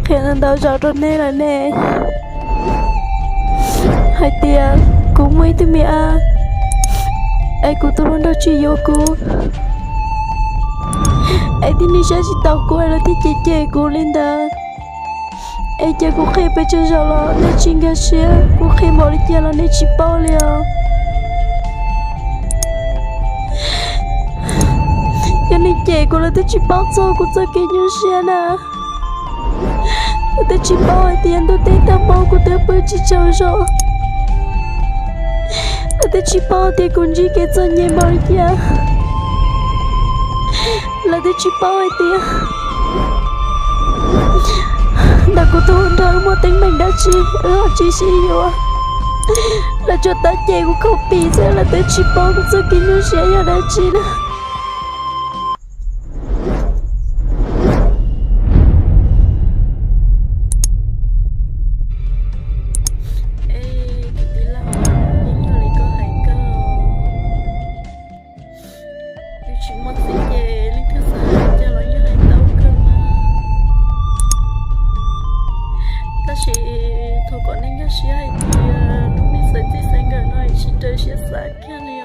qhia ntau ntau zaus rau neb lawm ne, hais tias kuv muaj ib tug me ab, es kuv tus hluas nraug tsis yuav kuv, es tib neeg saib tsis taus kuv es lawv thiaj cem cem kuv li ntawd. Es cia kuv qhia pes tsawg zaus los neb tsis nkag siab, kuv qhia npaum li cas los neb tsis paub li os. Yog neb cem kuv, lawv twb tsis paub txog kuv txoj kev nyuaj siab na. Lawv twb tsis paub hais tias ntuj teb tag hmo kuv twb pw tsis tsaug zog. Lawv twb tsis paub tias kuv ntsib kev txom nyem npaum li cas. Lawv twb tsis paub hais tias ntawm kuv tus hluas nraug muaj teeb meem dab tsi, wb ho tsis sib yuav. Lawv tsuas tab cem kuv khaub pim xwb, lawv twb tsis paub kuv txoj kev nyuaj siab yog dab tsi na. Es kwv tij laug, yeej yog li koj hais kawg. Yus tsis muaj txiv ces leej twg xav hais cas los yeej hais tau kawg mas. Tab sis thov kom nej nkag siab hais tias lub neej xaiv txij xaiv nkawm no tsis raws siab xav kiag li.